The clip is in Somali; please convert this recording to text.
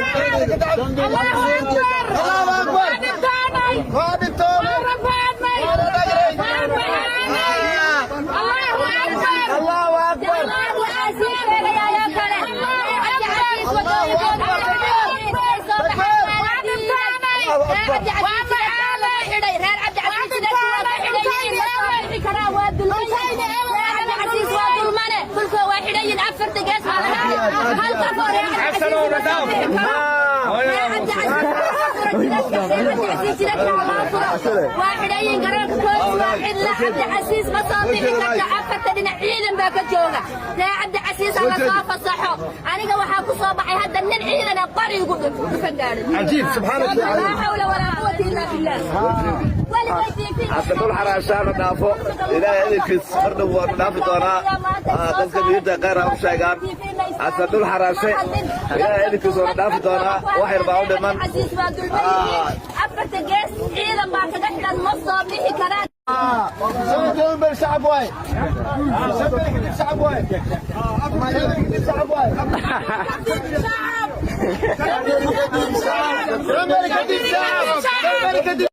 الله أكبر. الله أكبر. waa dhibtoonay. Waa dhibtoonay. Waa rafaadnay. Waa la dhagray. Waa baxaanay. Allahu akbar. Allahu akbar. Waa xidhayin garoonka koosi, waa xidla. Cabdicasiis ma soo bixi karta, afarta dhinac ciidan baa ka jooga. Ree Cabdicasiis ha la soo fasaxo. Aniga waxaa ku soo baxay hadda nin ciidana qori igu dhufan gaadhin. Cajiib, subxaanaka ya Laa xawla walaa quwata illaa billah. Hadda dhul xaraashaana dhaafo, Ilaahay idinkiis mar dhow waanu dhaafi doonaa. Dadka niyadda khayr ha u sheegaan. Hase dhul xaraashe, Ilaahay idinkiis waanu dhaafi doonaa, wax yar baa u dhiman. Casiis waa dulman yihiin, afarta gees ciidan baa kaga xidhan, ma soo bixi karaan. 5 beri shacab waay. 5 beri kadib shacab waay. 5 beri kadib shacab waay. 5 beri kadib shacab. 5 beri kadib.